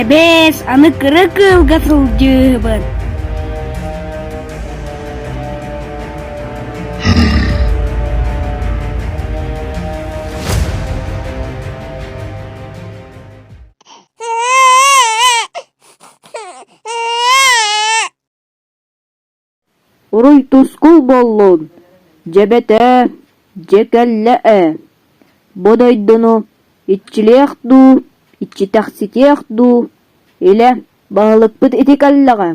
Эбээс, аны кыра кыылга сылдьыыһыбын. Уруй-тускул буоллун, дьэбэтээ, дьэ кэллэ ээ, бу дойдуну иччилиэх дуу, иччитэхситиэх дуу, илэ, баһылыкпыт ити кэллэҕэ.